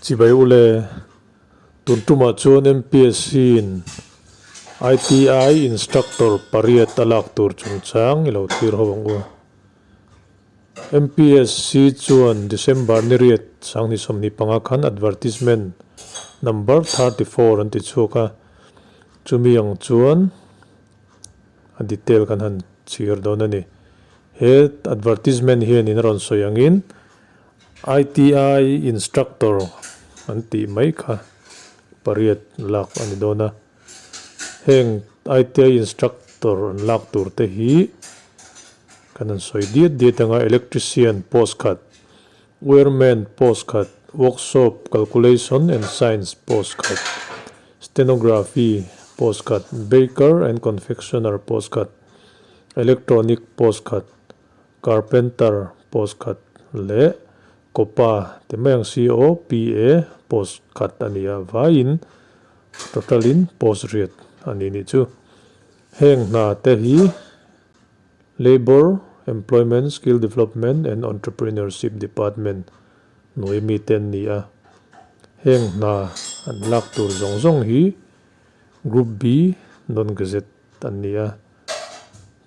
Chibai ule, tun tumah chuan MPSC in ITI Instructor pariat a lak tur chungchang i lo thlir ho ang u. MPSC chuan December ni riat sanghnih 25 khan advertisement number 34 an ti chhuak a, chumi ang chuan a detail kan han chhir dawn a ni. He advertisement hianin a rawn sawi angin ITI instructor an tih mai kha pariat lak a ni dawn a. Heng ITI instructor an lak tur te hi kan han sawi diat diat anga electrician post khat, wireman post khat, workshop calculation and science post khat, stenography post khat, baker and confectioner post khat, electronic post khat, Carpenter post khat leh Copa ti mai ang COPA post khat a ni a, vaiin total in post riat a ni nih chu. Heng hna te hi Labour, Employment, Skill Development and Entrepreneurship Department hnuai mi te an ni a. Heng hna an lak tur zawng zawng hi Group B non-gazette an ni a,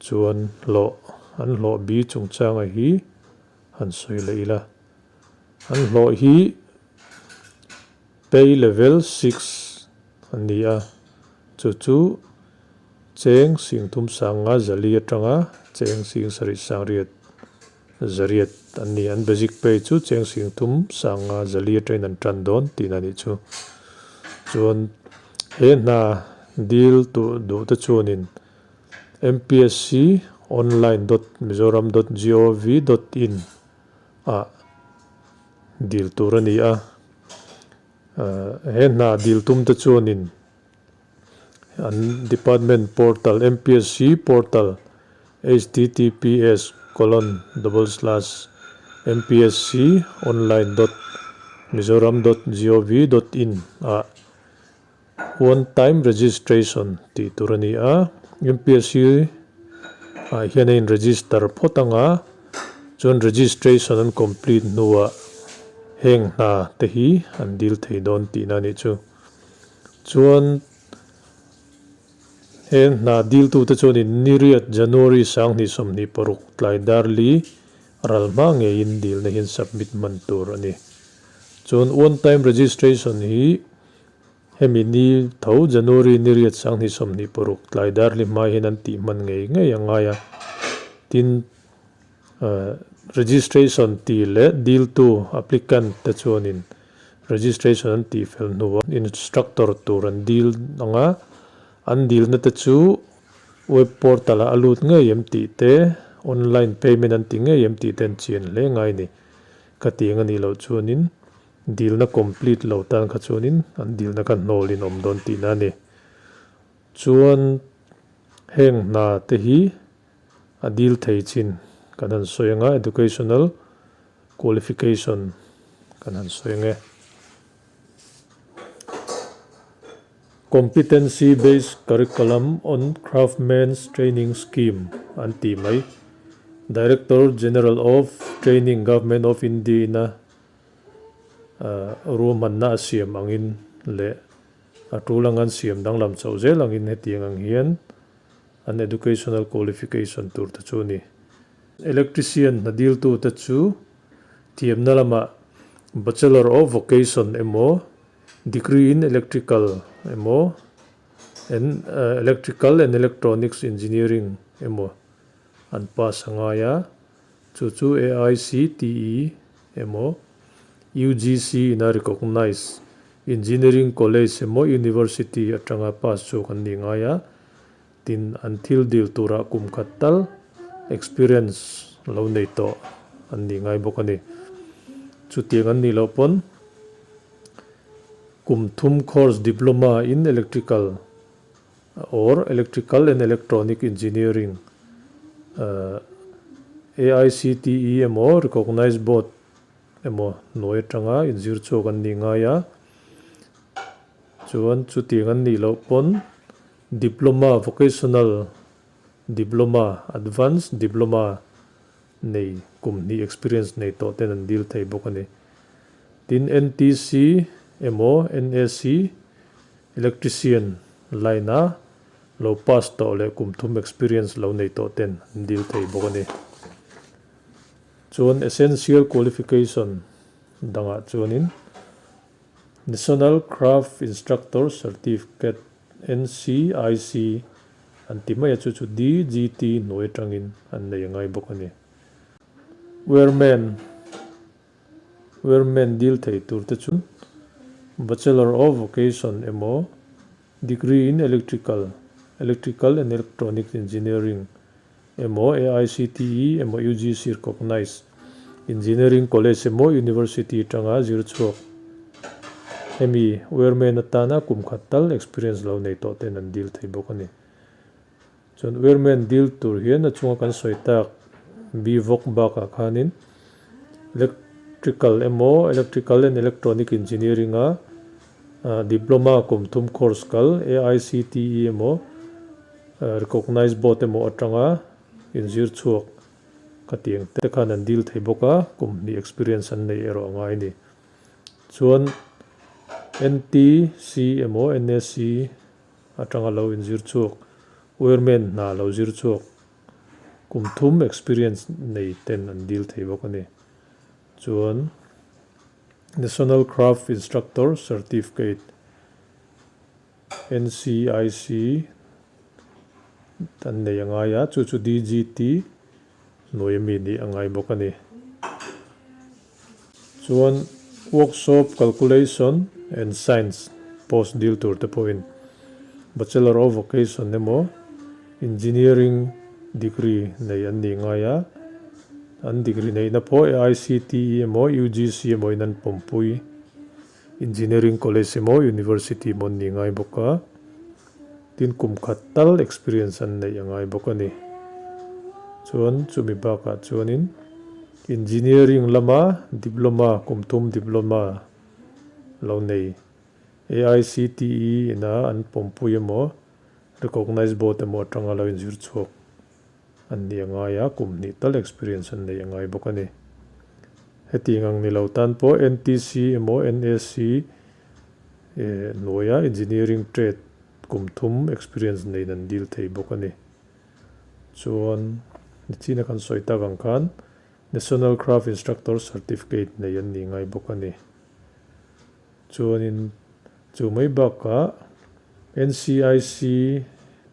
chuan hlawh an hlawh bi chungchanga hi han sawi leh ila. An hlawh hi pay level six an ni a, chu chu cheng sing thum sanga zali atanga cheng sing sarih sang riat zariat an ni. An basic pay chu cheng sing thum sanga zali atangin an tan dawn tihna a nih chu. Chuan he hna dil tuh duh te chuanin mpsc online dot mizoram dot gov dot in ah dil tur a ni a. He hna dil tum te chuanin An department portal mpsc portal https colon double slash mpsc online dot mizoram dot gov dot in ah one time registration tih tur a ni a. Mpsc ah hian a in register phawt ang a, chuan registration an complete hnuah heng hna te hi an dil thei dawn tihna a nih chu. Chuan he hna diltute chuanin Niriat January 2026 tlai darli ral hma ngeiin dilna hian submit hman tur a ni. Chuan one time registration hi hemi ni tho January Niriat 2026 tlai darli hma hian an tih hman ngei ngei a ngai a. Tin, Registration tih leh diltu, applicant, te chuanin registration an tih fel hnuah instructor tur an dil ang a, an dilna te chu web portal ah a lut ngei em tih te, online payment an ti ngei em tih te an chian hle ngai a ni. Ka ti ang a nih loh chuanin dilna complete lo tan kha chuanin an dilna kha hnawlin awm dawn tihna a ni. Chuan heng hna te hi A dil thei chin kan han sawi ang a, educational qualification kan han sawi ang e. Competency Based Curriculum on Craftsmen's Training Scheme an tih mai. Director General of Training Government of India ina ruahmanna a siam angin leh a tul anga an siam danglam chauh zel angin hetiang ang hian An educational qualification tur te chu a ni. Electrician hna diltute chu thiamna lamah Bachelor of Vocation emaw, Degree in Electrical emaw, and Electrical and Electronics Engineering emaw an pass a ngai a, chu chu AICTE emaw, UGC ina recognized Engineering College emaw University atanga pass chu kan ni ngai a. Tin, an thil dil turah kum khat tal experience lo nei tawh an nih ngai bawk a ni. Chutiang an nih loh pawn kum thum course diploma in electrical or electrical and electronic engineering AICTE emaw recognized board emaw hnuai atanga inzir chhuak an nih ngai a. Chuan chutiang an nih loh pawn Diploma, Vocational Diploma, Advanced Diploma nei kum hnih experience nei tawh ten an dil thei bawk a ni. Tin, NTC emaw NAC Electrician line a lo pass tawh leh kum thum experience lo nei tawh ten an dil thei bawk a ni. Chuan essential qualification dangah chuanin National Craft Instructor Certificate, NCIC, an ti mai a, chu chu DGT hnuai atangin an nei a ngai bawk a ni. Wearman Wearman dil thei tur te chu Bachelor of Vocation emaw Degree in Electrical, Electrical and Electronics Engineering emaw AICTE emaw UGC recognised Engineering College emaw University atanga zir chhuak hemi Wearman atana kum khat tal experience lo nei tawh ten an dil thei bawk a ni. Chuan Wearman dil tur hian a chunga kan sawi tak BVoc bakah khanin Electrical emaw Electrical and Electronic Engineering a Diploma kum thum course kal AICTE emaw Recognised Board emaw atanga inzir chhuak ka tih ang te khan an dil thei bawk a, kum hnih experience an neih erawh a ngai a ni. Chuan NTC emaw NAC atanga lo inzir chhuak, Wireman hna lo zir chhuak kum thum experience nei ten an dil thei bawk a ni. Chuan National Craft Instructor Certificate, NCIC, an nei a ngai a, chu chu DGT hnuai ami nih a ngai bawk a ni. Chuan Workshop Calculation and Science post dil tur te pawhin Bachelor of Vocation emaw Engineering degree nei an nih ngai a, an degree neihna pawh AICTE emaw UGC emaw in an pawmpui Engineering College emaw University emaw an nih ngai bawk a, tin kum khat tal experience an neih a ngai bawk a ni. Chuan chumi bakah chuanin Engineering lama diploma kum thum diploma lo nei AICTE ina an pawmpui emaw recognized board emaw atanga lo inzir chhuak an nih a ngai a, kum hnih tal experience an neih a ngai bawk a ni. Hetiang ang ni lo tan pawh NTC emaw NAC hnuaia engineering trade kum thum experience neiin an deal thei bawk a ni. Chuan nichina kan sawi tak ang khan National Craft Instructor Certificate nei an nih ngai bawk a ni. Chuanin chu mai bakah NCIC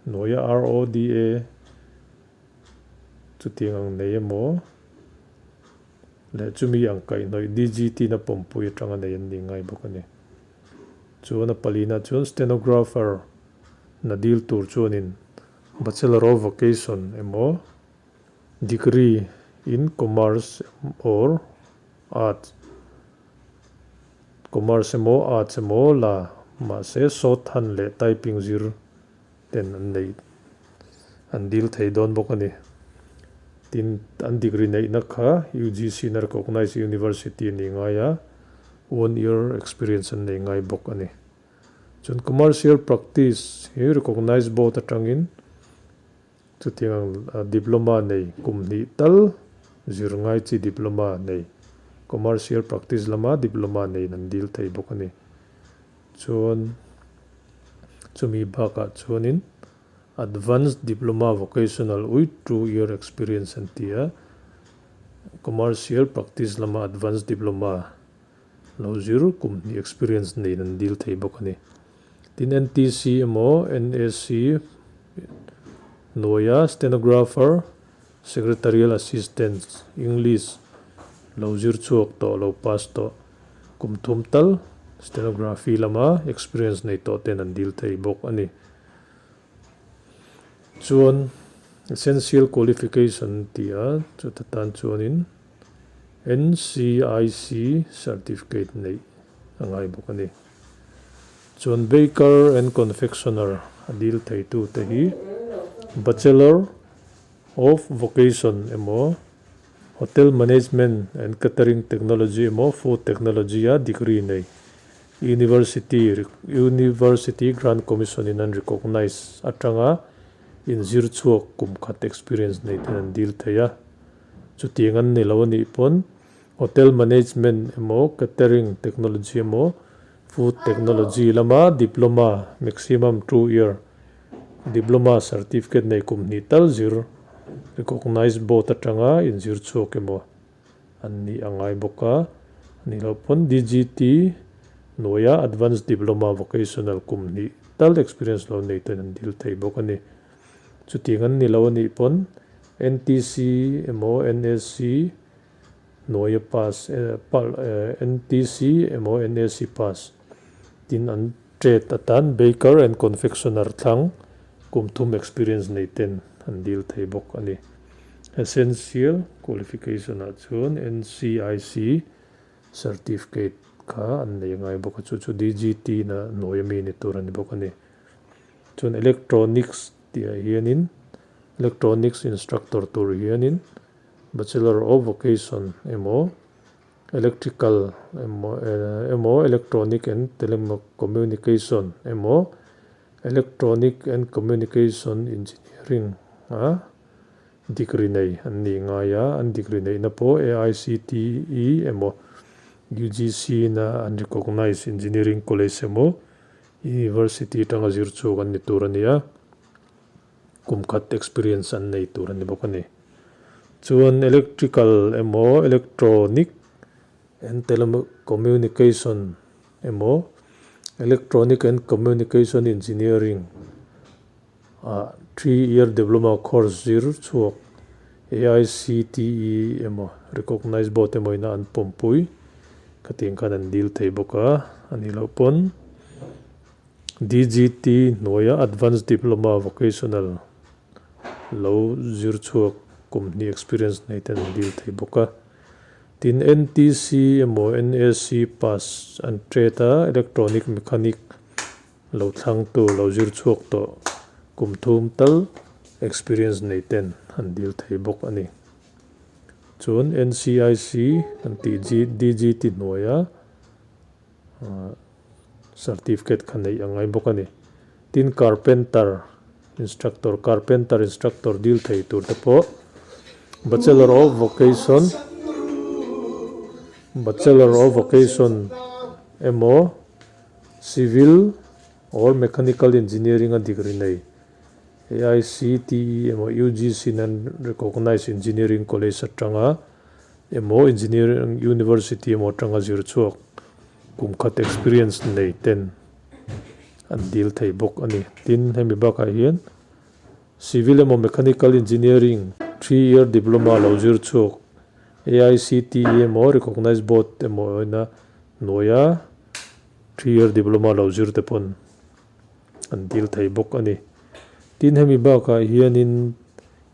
hnuaia RODA chutiang ang nei emaw leh chumi ang kaihhnawih DGT na pawmpui atanga nei an nih ngai bawk a ni. Chuan a palina chuan Stenographer na dil tur chuanin Bachelor of Vocation emaw Degree in Commerce or Arts, Commerce emaw Arts emaw la mahse shorthand leh typing zir ten an neih an dil thei dawn bawk a ni. Tin, an degree neihna kha UGC na recognized university a ni ngai a, one year experience an nei ngai bawk a ni. Chuan commercial practice hi recognized board atangin Chutiang ang diploma nei kum hnih tal zir ngai chi diploma nei commercial practice lama diploma neiin an dil thei bawk a ni. Chuan chumi bakah chuanin advanced diploma vocational with 2 year experience an ti a, commercial practice lama advanced diploma lo zir kum hnih experience neiin an dil thei bawk a ni. Tin NTC emaw NAC hnuaia Stenographer, Secretarial Assistant, English, lo zir chhuak tawh lo pass tawh kum thum tal Stenography lama experience nei tawh ten an dil thei bawk a ni. Chuan Essential Qualification tia chuta tan chuanin NCIC certificate neih a ngai bawk a ni. Chuan Baker and Confectioner a dil theitu te hi Bachelor of Vocation emaw Hotel Management and Catering Technology emaw Food Technology a degree nei University University Grant Commission in an recognise atanga inzir chhuak kum khat experience nei ten an dil thei a. Chutiang an ni lo a nih pawn. Hotel Management emaw Catering Technology emaw Food Technology lama Diploma, maximum 2 year, Diploma Certificate nei kum hnih tal zir, Recognised Board atanga inzir chhuak emaw an nih a ngai bawk a, a nih loh pawn DGT hnuaia Advanced Diploma Vocational kum hnih tal experience lo nei ten an dil thei bawk a ni. Chutiang an ni lo a nih pawn NTC emaw NSC hnuaia pass NTC emaw NSC pass tin an trade atan Baker and Confectioner thlang kum thum experience nei ten an dil thei bawk a ni. Essential qualification ah chuan NCIC certificate kha an nei ngai bawk a, chu chu DGT na hnuaia mi ni tur a ni bawk a ni. Chuan electronics tih ah hianin electronics instructor tur hianin Bachelor of Vocation emaw Electrical emaw emaw Electronic and Telecommunication emaw Electronic and Communication Engineering a degree nei an nih ngai a, an degree neihna pawh AICTE emaw UGC na an recognise engineering college emaw university atanga zir chhuak an ni tur a ni a. Kum khat experience an nei tur a ni bawk a ni. Chuan electrical emaw electronic and telecommunication emaw electronic and communication engineering ah 3 year diploma course zir chhuak AICTE emaw recognise board emaw ina an pawmpui khatiang khan an dil thei bawk a, a nih loh pawn. DGT hnuaia Advanced Diploma Vocational lo zir chhuak kum hnih experience nei ten an dil thei bawk a. Tin, NTC emaw NAC pass an trade a, Electronic Mechanic lo thlangtu lo zir chhuak tawh kum thum tal experience nei ten an dil thei bawk a ni. Chuan NCIC kan tih DGT hnuaia Certificate kha neih a ngai bawk a ni. Tin carpenter instructor carpenter instructor dil thei tur te pawh Bachelor of Vocation Bachelor of Vocation emaw Civil or Mechanical Engineering a degree nei AICTE emaw UGC nan recognise engineering college atanga emaw engineering university emaw atanga zir chhuak kum khat experience nei ten an dil thei bawk a ni. Tin, hemi bakah hian civil emaw mechanical engineering 3 year diploma lo zir chhuak AICTE emaw recognise board emaw ina hnuaia 3 year diploma lo zir te pawn an dil thei bawk a ni. Tin, hemi bakah hianin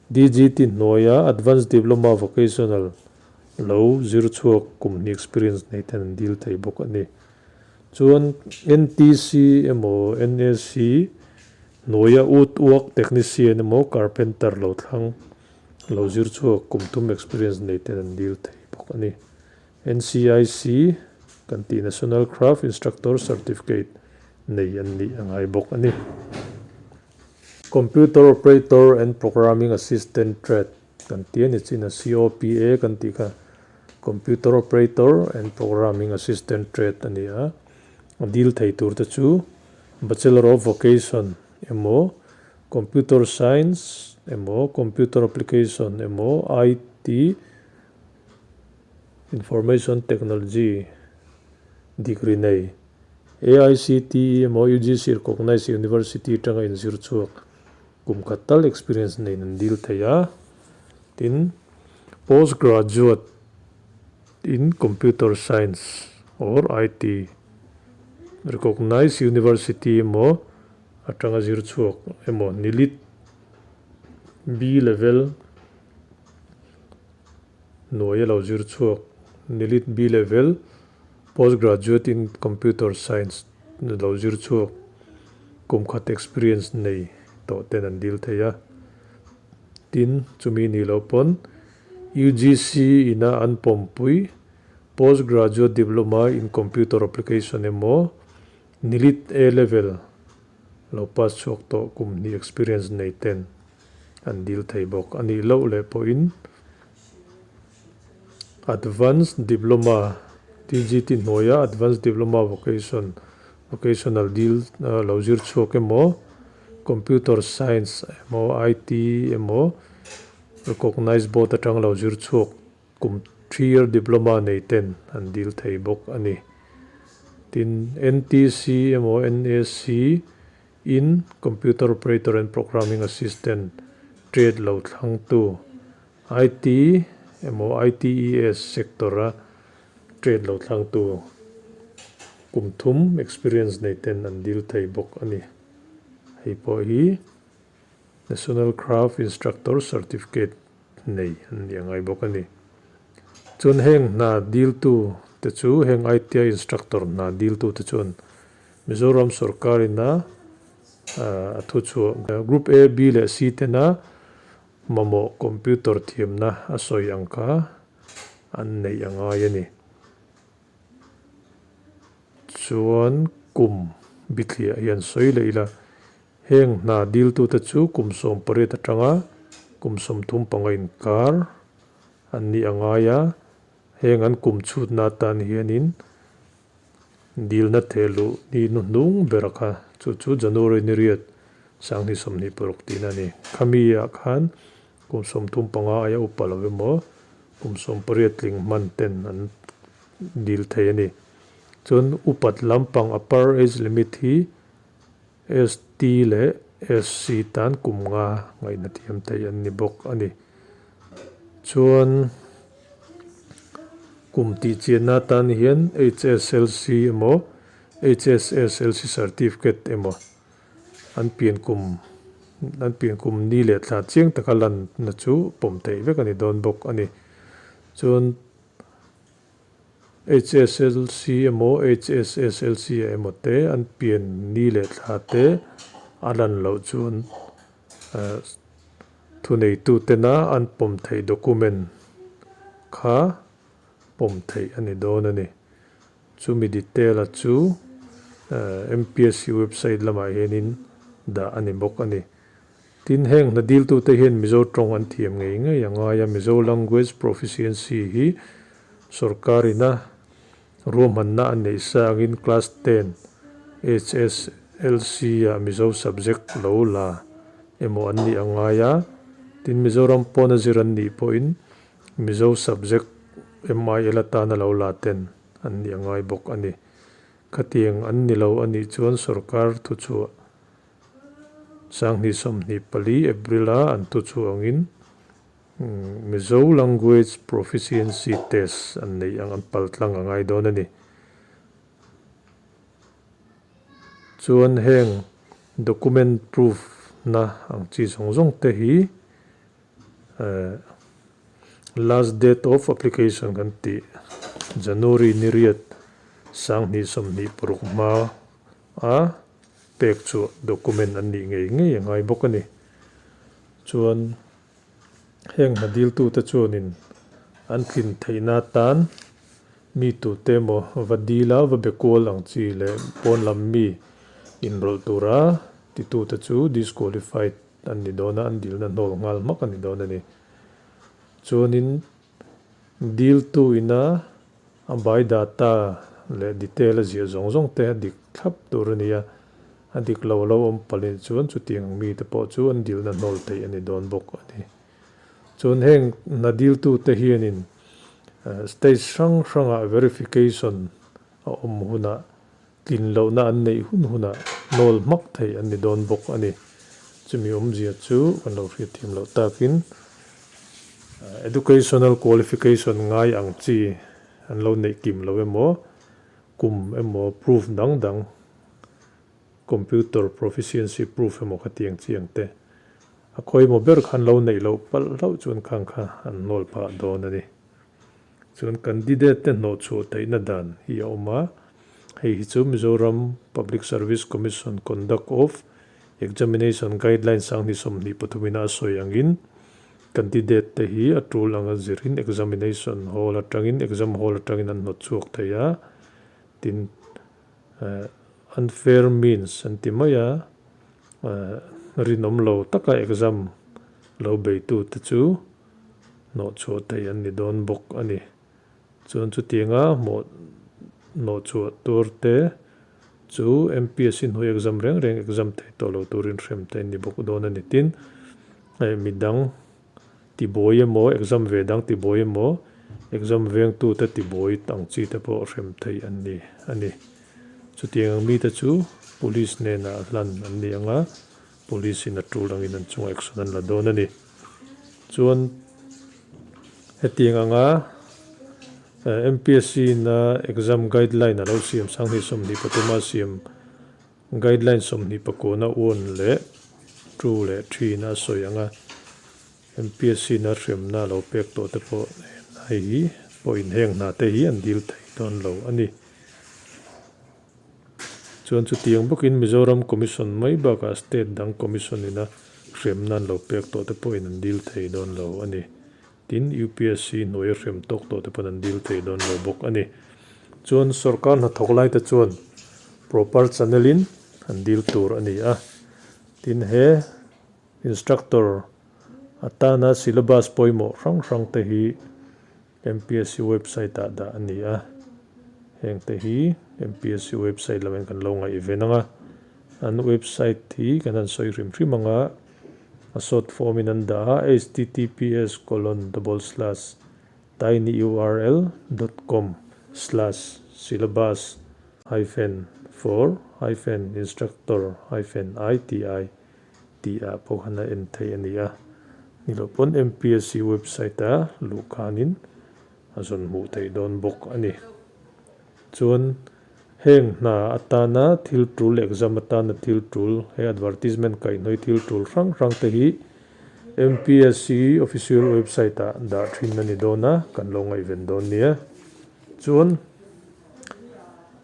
DGT hnuaia Advanced Diploma Vocational lo zir chhuak kum hnih experience nei ten an dil thei bawk a ni. Chuan NTC emaw NAC hnuaia Wood Work Technician emaw Carpenter lo thlang lo zir chhuak kum thum experience nei ten an dil thei bawk a ni. NCIC kan tih National Craft Instructor Certificate nei an nih a ngai bawk a ni. Computer Operator and Programming Assistant Trade kan tih a ni chin a, COPA kan tih kha Computer Operator and Programming Assistant Trade a ni a. A dil thei tur te chu Bachelor of Vocation emaw Computer Science emaw Computer Application emaw IT Information Technology degree nei AICTE emaw UGC recognised university atanga inzir chhuak kum khat tal experience neiin an dil thei a. Tin, post graduate in computer science or IT recognised university emaw atanga zir chhuak emaw NILIT B level hnuaia lo zir chhuak NILIT B level Post graduate in computer science lo zir chhuak kum khat experience nei tawh ten an dil thei a. Tin, chumi nih loh pawn UGC ina an pawmpui post graduate diploma in computer application emaw NILIT A level lo pass chhuak tawh kum hnih experience nei ten an dil thei bawk a nih loh leh pawhin. Advanced Diploma, TGT hnuaia Advanced Diploma Vocation, Vocational dil lo zir chhuak emaw, Computer Science emaw, IT emaw, Recognised Board atang lo zir chhuak kum 3 year diploma nei ten an dil thei bawk a ni. Tin, NTC emaw NAC in Computer Operator and Programming Assistant trade lo thlangtu IT emaw ITES sector-a trade lo thlangtu kum thum experience nei ten an dil thei bawk a ni. Hei pawh hi National Craft Instructor Certificate nei an nih a ngai bawk a ni. Chuan heng hna diltu te chu heng ITI Instructor hna diltu te chuan Mizoram sorkarin a a thuchhuah Group A, B leh C tena Mamawh computer thiamna a sawi ang kha an neih a ngai a ni. Chuan kum bithliah hian sawi leh ila, heng hna diltute chu kum 18 atanga kum 35 inkar an nih a ngai a, heng an kum chhutna atan hianin Dilna thehluh ni hnuhnung ber kha chu chu January ni riat 2026 tihna a ni. Khami ah khan kum 35 aia upa lo emaw kum 18 tling hman ten an dil thei a ni. Chuan upat lampang upper age limit hi ST leh SC tan kum nga ngaihna thiam thei an ni bawk a ni. Chuan kum tihchianna atan hian HSLC emaw HSSLC certificate emaw an pian kum an pian kum ni leh thla chiang taka lanna chu pawm theih vek a ni dawn bawk a ni. Chuan. HSLC emaw HSSLC ah emaw te an pian ni leh thla te a lan loh chuan thuneitu tena an pawm theih document kha pawm theih a ni dawn a ni. Chumi detail a chu MPSC website lamah hianin dah a ni bawk a ni. Tin, heng hna diltute hian Mizo tawng an thiam ngei ngei a ngai a, Mizo language proficiency hi sorkarina ruahmanna a neih sa angin Class 10 HSLC ah Mizo subject lo la emaw an nih a ngai a, tin Mizoram pawna zir an nih pawhin Mizo subject MIL atana lo la ten an nih a ngai bawk a ni. Khatiang an ni lo a nih chuan sorkar thuchhuah 2024 April-a an thuchhuah angin Mizo Language Proficiency Test an neih ang an paltlang a ngai dawn a ni. Chuan heng document proof na ang chi zawng zawng te hi last date of application kan tih January ni riat 2026 hma a pek chu document an nih ngei ngei a ngai bawk a ni. Chuan heng hna diltute chuanin an tlin theihna atan mi tute emaw va dila va be kual ang chi leh pawn lam mi inrawlh tura titute chu disqualified an ni dawn a, an dilna hnawl nghal hmak a ni dawn a ni. Chuanin diltu ina A bai data leh detail a ziah zawng zawng te a dik thlap tur a ni a, a dik lo lo awm palin chuan chutiang ang mite pawh chu an dilna hnawl theih a ni dawn bawk a ni. Chuan heng hna diltute hianin stage hrang hrangah verification a awm hunah tlin lohna an neih hun hunah hnawl hmak theih an ni dawn bawk a ni. Chumi awmzia chu kan lo hriatthiam loh takin educational qualification ngai ang chi an lo neih kim lo emaw, kum emaw proof dang dang, computer proficiency proof emaw khatiang chi ang te a khawimaw ber kha an lo neih loh palh hlauh chuan khang kha an hnawl phah dawn a ni. Chuan candidate te hnawhchhuah theihna dan hi a awm a, hei hi chu Mizoram Public Service Commission Conduct of Examination Guidelines 2023 ina a sawi angin candidate te hi a tul anga zirin examination hall atangin exam hall atangin an hnawtchhuak thei a, tin unfair means an ti mai a, rinawm lo taka exam lo beitute chu hnawhchhuah theih an ni dawn bawk a ni. Chuan chutianga hmawh hnawhchhuah tur te chu MPSC hnuai exam reng reng exam thei tawh lo turin hrem te an ni bawk dawn a ni. Tin, midang tibuai emaw exam ve dang tibuai emaw exam vengtute tibuai ang chi te pawh hrem theih an ni a ni. Chutiang ang mite chu police hnenah hlan an ni ang a, police in a tul angin an chungah action an la dawn a ni. Chuan hetiang anga MPSC in a exam guideline a lo siam sanghnih 23 a siam guideline 29 a one leh two leh three in a sawi ang a, MPSC in a hremna a lo pek tawh te pawh hei hi pawhin heng hna te hi an dil thei dawn lo a ni. Chuan chutiang bawkin Mizoram Commission mai bakah State dang Commission ina hremna an lo pek tawh te pawhin an dil thei dawn lo a ni. Tin, UPSC hnuaia hrem tawk tawh te pawn an dil thei dawn lo bawk a ni. Chuan sorkar hnathawk lai te chuan proper channel in an dil tur a ni a. Tin, he instructor atana syllabus pawimawh hrang hrang te hi MPSC website ah dah a ni a, heng te hi MPSC website lam hian kan lo ngaihven ang a, an website hi kan han sawi hrim hrim ang a, a short form in an dah a, https colon double slash tinyurl dot com slash syllabus hyphen for hyphen instructor hyphen iti tih ah pawh khan a en theih a ni a, ni loh pawn MPSC website a luh khanin a zawn hmuh theih dawn bawk a ni. Chuan heng hna atana thil tul exam atana thil tul he advertisement kaihhnawih thil tul hrang hrang te hi MPSC official website ah dah thin a ni dawn a, kan lo ngaihven dawn nia. Chuan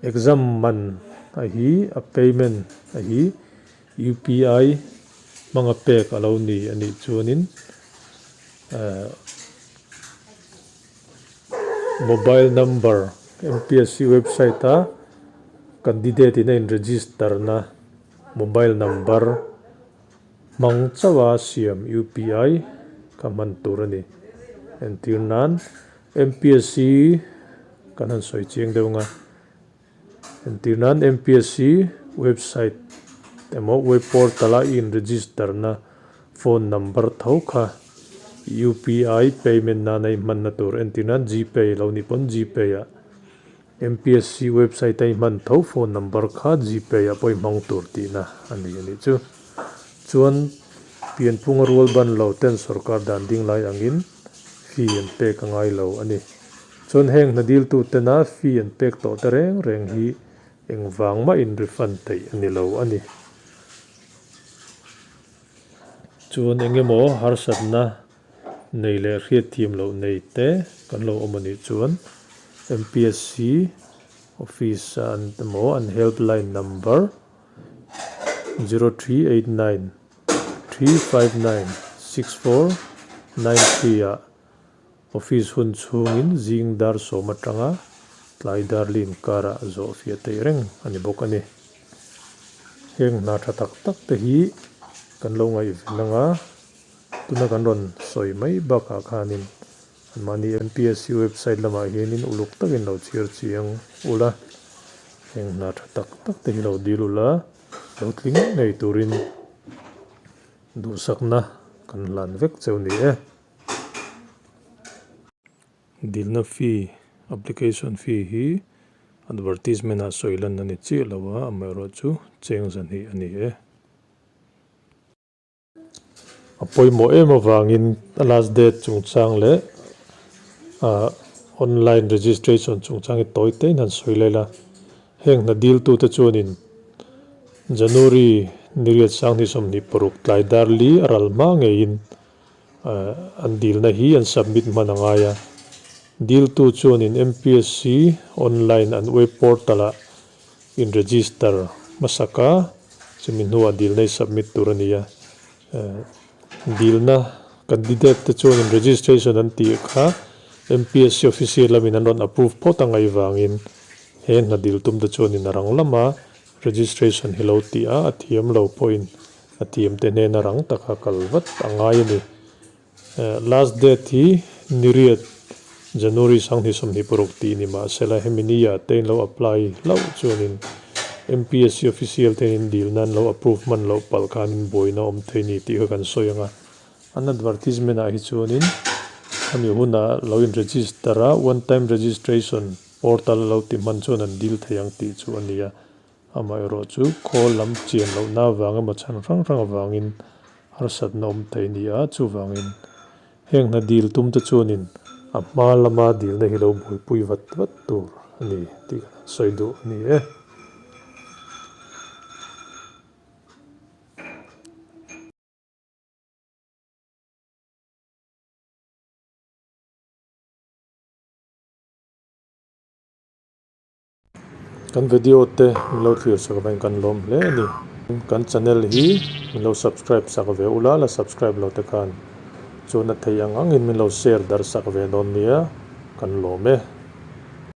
exam man a hi a payment a hi UPI hmanga pek a lo ni a nih chuanin mobile number MPSC website a candidate in a in register na mobile number hmang chauh a siam UPI kha hman tur a ni. Entir nan MPSC kan han sawi chiang deuh ang a. Entir nan MPSC website emaw web portal a i in register na phone number tho kha UPI payment nana i hmanna tur entir nan Gpay lo nih pawn Gpay ah MPSC website a i hman tho phone number kha Gpay ah pawh i hmang tur tihna a ni a nih chu. Chuan pianphunga rual ban lo ten sorkar dan ding lai angin fee an pek a ngai lo a ni. Chuan heng hna diltu tena fee an pek tawh te reng reng hi engvang mahin refund theih a ni lo a ni. Chuan eng emaw harsatna nei leh hriatthiam loh nei te kan lo awm a nih chuan MPSC office a an emaw an helpline number 0389 359 6493 ah Office hun chhungin zing dar sawm atanga tlai dar li inkarah zawh fiah theih reng a ni bawk a ni. Heng hna tha tak tak te hi kan lo ngaihven anga tuna kan rawn sawi mai bakah khanin anmahni MPSC website lamah hianin uluk takin lo chhiar chiang ula, heng hna tha tak tak te hi lo dil ula, lo tling ngei turin duhsakna kan hlan vek cheu ni e. Dilna fee, application fee, hi advertisement ah sawi lan a ni chiah lo a, amaherawhchu cheng zahnih a ni e. A pawimawh em avangin a last date chungchang leh ah online registration chungchang hi tawi tein han sawi lel a, heng hna diltute chuanin January niriat 2026 tlai dar li a ral hma ngeiin An dilna hi an submit hman a ngai a, diltu chuanin MPSC online an web portal ah in register hmasak a, chumi hnuah dilna hi submit tur a ni a. Dilna candidate te chuanin registration an tih kha MPSC official lamin an rawn approve phawt a ngaih vangin he hna dil tum te chuanin a rang lama registration hi lo tih a, a thiam lo pawhin A tiamte hnena rang taka kal vat a ngai a ni. Last date hi niriat January 2026 tih ni mahsela hemi ni ah te in lo apply hlauh chuanin MPSC official te in dil nan lo approve hman loh palh khan in buaina awm thei ni tih kha kan sawi ang a. An advertisement ah hi chuanin hemi huna lo in register a one time registration portal lo ti hman chuan an dil thei ang tih chu a ni a. Amaherawh chu khawl lam chian lohna avang emaw chhan hrang hrang avangin harsatna awm thei a ni a, chuvangin heng hna dil tum te chuanin a hma lama dilna hi lo buaipui vat vat tur a ni tih kan han sawi duh a ni e. Kan video te min lo thlir sak avangin kan lawm hle a ni. Kan channel hi min lo subscribe sak ve ula, la subscribe lo te khan chuan a theih ang angin min lo share darh sak ve dawn nia, kan lawm e.